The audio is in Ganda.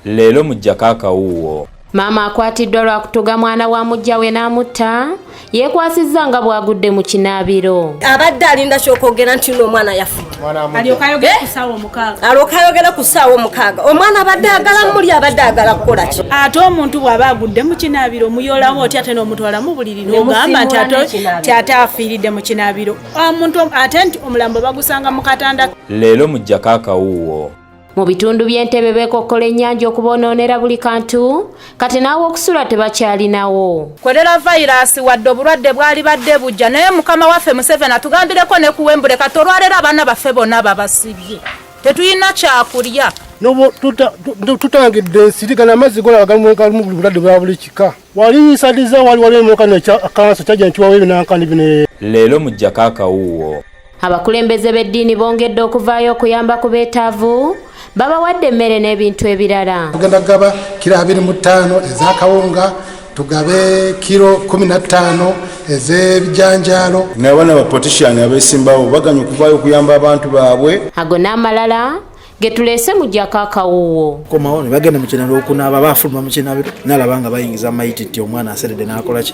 Leero muggyako akawuuwo. Maama akwatiddwa lwa kutuga mwana wa muggya we n'amutta, yeekwasizza nga bw'agudde mu kinaabiro. Abadde alinda kyokwogera nti n'omwana yafudde. Alyoka ayogera ku ssaawa 6. Alyoka ayogera ku ssaawa 6. Omwana abadde agala muli, abadde agala kukola ki? Ate omuntu bw'aba agudde mu kinaabiro, omuyolamu otya ate n'omutwala mu buliri n'ogamba nti ate afiiridde mu kinaabiro? Omuntu ate nti omulambo bagusanga mu katanda. Leero muggyako akawuuwo. Mu bitundu by'Entebe beekokkola ennyanja okubonoonera buli kantu, kati n'awokusula tebakyalinawo. Kolera vayirasi wadde obulwadde bwali badde bujja, naye mukama waffe Museveni atugambireko ne kuwembule. Kati olwaleero abaana baffe bonna babasibye, tetulina kyakulya. Tutangidde ensiri. Gano amazzi golaba galimu buli bulwadde bwa buli kika. Wali sadiza wali emotoka nekanso kyajja nekiwawo ebinankani bino. Leero muggyako akawuuwo. Abakulembeze b'eddiini bongedde okuvaayo okuyamba ku beetaavu, babawadde emmere n'ebintu ebirala. Tugenda kugaba kiro 25 ez'akawunga, tugabe kiro 15 ez'ebijanjaalo. N'abaana ba politician abeesimbawo baganya okuvaayo okuyamba abantu baabwe. Ago n'amalala ge tuleese muggyako akawuuwo. Komawo ne bagenda mu kinaabiro okunaaba, baafuluma mu kinaabiro nalaba nga bayingiza mayiti nti omwana aseredde n'akola ki.